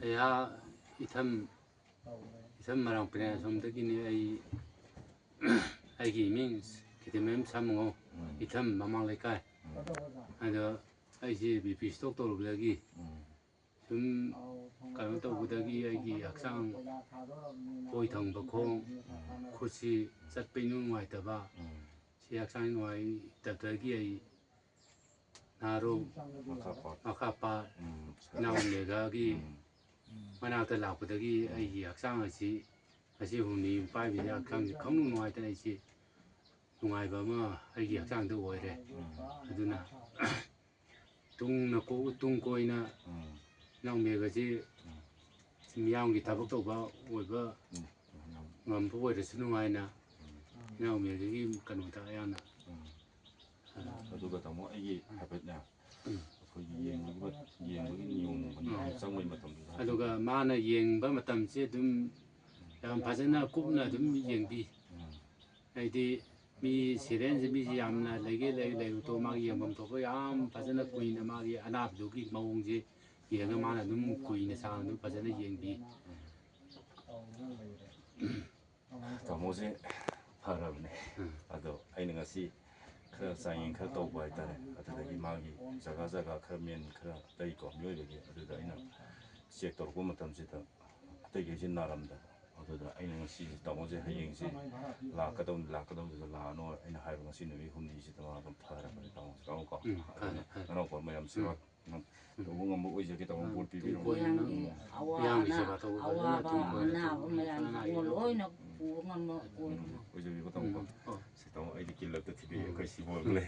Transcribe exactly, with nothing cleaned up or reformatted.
ꯑꯩꯍꯥꯛ ꯏꯊꯝ ꯏꯊꯝ ꯃꯔꯥꯡ ꯄꯔꯦꯟ ꯑꯁꯣꯝꯗꯒꯤꯅꯤ꯫ ꯑꯩ ꯑꯩꯒꯤ ꯏꯃꯤꯡ ꯈꯤꯇꯤꯃꯌꯨꯝ ꯁꯥꯃꯨꯉꯧ, ꯏꯊꯝ ꯃꯃꯥꯡ ꯂꯩꯀꯥꯏ꯫ ꯑꯗꯣ ꯑꯩꯁꯦ ꯕꯤ ꯄꯤ ꯁ꯭ꯇꯣꯛ ꯇꯧꯔꯨꯕꯗꯒꯤ ꯁꯨꯝ ꯀꯩꯅꯣ ꯇꯧꯕꯗꯒꯤ ꯑꯩꯒꯤ ꯍꯛꯆꯥꯡ ꯑꯣꯏ ꯊꯪꯕ ꯈꯣꯡ ꯈꯨꯠꯁꯤ ꯆꯠꯄ ꯏꯅꯨꯡ ꯅꯨꯡꯉꯥꯏꯇꯕ, ꯁꯤ ꯍꯛꯆꯥꯡ ꯅꯨꯡꯉꯥꯏꯇꯕꯗꯒꯤ ꯑꯩ ꯅꯍꯥꯔꯣꯜ ꯃꯈꯥ ꯄꯥ- ꯃꯈꯥ ꯄꯥ ꯎꯝ꯫ ꯏꯅꯥꯎ ꯃꯦꯘꯒꯤ ꯎꯝ꯫ ꯃꯅꯥꯛꯇ ꯂꯥꯛꯄꯗꯒꯤ ꯑꯩꯒꯤ ꯍꯛꯆꯥꯡ ꯑꯁꯤ ꯉꯁꯤ ꯍꯨꯝꯅꯤ ꯄꯥꯏꯕꯁꯤꯗ ꯍꯛꯆꯥꯡꯁꯤ ꯈꯪꯅꯨꯡ ꯅꯨꯡꯉꯥꯏꯇꯅ ꯑꯩꯁꯤ ꯅꯨꯡꯉꯥꯏꯕ ꯑꯃ ꯑꯩꯒꯤ ꯍꯛꯆꯥꯡꯗ ꯑꯣꯏꯔꯦ꯫ ꯎꯝ꯫ ꯑꯗꯨꯅ ꯇꯨꯡꯅ ꯀꯣ-, ꯇꯨꯡ ꯀꯣꯏꯅ ꯎꯝ꯫ ꯏꯅꯥꯎ ꯃꯦꯘꯁꯤ ꯎꯝ꯫ ꯃꯤꯌꯥꯝꯒꯤ ꯊꯕꯛ ꯇꯧꯕ ꯑꯣꯏꯕ ꯎꯝ꯫ ꯉꯝꯕ ꯑꯣꯏꯔꯁꯅꯨ ꯍꯥꯏꯅ ꯎꯝ꯫ ꯏꯅꯥꯎ ꯃꯦꯘꯒꯤ ꯀꯩꯅꯣꯗ ꯑꯌꯥꯝꯕ ꯎꯝ꯫ ꯑꯗꯨꯒ ꯇꯥꯃꯣ ꯑꯩꯒꯤ ꯍꯥꯏꯐꯦꯠꯅꯦ ꯎꯝ꯫ ꯑꯩꯈꯣꯏꯒꯤ ꯌꯦꯡꯕꯒꯤ ꯃꯠ-, ꯌꯦꯡꯕꯒꯤ ꯅꯤꯌꯣꯝꯒꯨꯝꯕꯅꯦ ꯎꯝ꯫ ꯆꯪꯕꯒꯤ ꯃꯇꯝꯗꯨꯗ ꯍꯥꯏꯐꯦꯠ ꯑꯗꯨꯒ ꯃꯥꯅ ꯌꯦꯡꯕ ꯃꯇꯝꯁꯦ ꯑꯗꯨꯝ ꯌꯥꯝ ꯐꯖꯅ ꯀꯨꯞꯅ ꯑꯗꯨꯝ ꯌꯦꯡꯕꯤ꯫ ꯎꯝ꯫ ꯍꯥꯏꯗꯤ ꯃꯤ ꯁꯤꯔꯦꯟꯁꯦ ꯃꯤꯁꯦ ꯌꯥꯝꯅ ꯂꯩꯒꯦ ꯂꯩ ꯂꯩꯔꯨꯗꯣ ꯃꯥꯒꯤ ꯌꯦꯡꯐꯝ ꯊꯣꯛꯄ ꯌꯥꯝ ꯐꯖꯅ ꯀꯨꯏꯅ ꯃꯥꯒꯤ ꯑꯅꯥꯕꯗꯨꯒꯤ ꯃꯑꯣꯡꯁꯦ ꯌꯦꯡꯉ ꯃꯥꯅ ꯑꯗꯨꯝ ꯀꯨꯏꯅ ꯁꯥꯡꯅ ꯑꯗꯨꯝ ꯐꯖꯅ ꯌꯦꯡꯕꯤ꯫ ꯇꯥꯃꯣꯁꯦ ꯐꯔꯕꯅꯦ꯫ ꯎꯝ꯫ ꯑꯗꯣ ꯑꯩꯅ ꯉꯁꯤ ꯈꯔ ꯆꯥꯡꯌꯦꯡ ꯈꯔ ꯇꯧꯕ ꯍꯥꯏꯇꯥꯔꯦ꯫ ꯑꯗꯨꯗꯒꯤ ꯃꯥꯒꯤ ꯖꯒꯥ ꯖꯒꯥ ꯈꯔ ꯃꯦꯟ ꯈꯔ ꯂꯩꯀꯣ ꯃꯤꯑꯣꯏꯕꯒꯤ, ꯑꯗꯨꯗ ꯑꯩꯅ ꯆꯦꯛ ꯇꯧꯔꯛꯄ ꯃꯇꯝꯁꯤꯗ ꯑꯇꯩꯈꯩꯁꯤ ꯅꯥꯔꯝꯗꯕ꯫ ꯑꯗꯨꯗ ꯑꯩꯅ ꯉꯁꯤ ꯇꯥꯃꯣꯁꯦ ꯍꯌꯦꯡꯁꯤ ꯂꯥꯛꯀꯗꯧꯅꯤ, ꯂꯥꯛꯀꯗꯧꯅꯤꯗ ꯂꯥꯛꯑꯅꯣ ꯑꯩꯅ ꯍꯥꯏꯕ, ꯉꯁꯤ ꯅꯨꯃꯤꯠ ꯍꯨꯝꯅꯤꯁꯤꯗ ꯃꯥ ꯑꯗꯨꯝ ꯐꯔꯕꯅꯦ ꯇꯥꯃꯣꯁꯦ꯫ ꯇꯥꯃꯣꯀꯣ? ꯎꯝ, ꯐꯔꯦ, ꯑꯗꯨꯅ ꯐꯔꯦ꯫ ꯅꯅꯥꯎꯄꯥ ꯃꯌꯥꯝ ꯁꯦꯕꯥ ꯎꯝ꯫ ꯇꯧꯕ ꯉꯝꯕ ꯑꯣꯏꯖꯒꯦ ꯇꯥꯃꯣ, ꯎꯝ꯫ ꯕꯣꯔ ꯄꯤꯕꯤꯔꯝꯃꯣ꯫ ꯇꯨꯡ ꯀꯣꯏꯅ ꯎꯝ꯫ ꯃꯌꯥꯝꯒꯤ ꯁꯦꯕꯥ ꯇꯧꯕ ꯐꯖꯅ ꯑꯋꯥꯕ ꯇꯨꯡ ꯀꯣꯏꯅ ꯑꯅꯥꯕ ꯇꯧꯕ ꯃꯌꯥꯝ ꯐꯖꯅ ꯄꯨꯝꯕ ꯂꯣꯏꯅ ꯄꯨꯕ ꯉꯝꯕ ꯑꯣꯏꯅ꯫ ꯎꯝ꯫ ꯑꯣꯏꯖꯕꯤꯕ ꯇꯥꯃꯣꯀꯣ? ꯎꯝ꯫ ꯍꯣꯏ꯫ ꯁꯤ ꯇꯥꯃꯣ ꯑꯩꯗꯤ ꯀꯤꯜꯂꯛꯇ ꯊꯤꯗꯣꯛꯑꯦ, ꯎꯝ꯫ ꯑꯩꯈꯣꯏ ꯁꯤꯕꯣꯜꯗꯨꯅꯦ꯫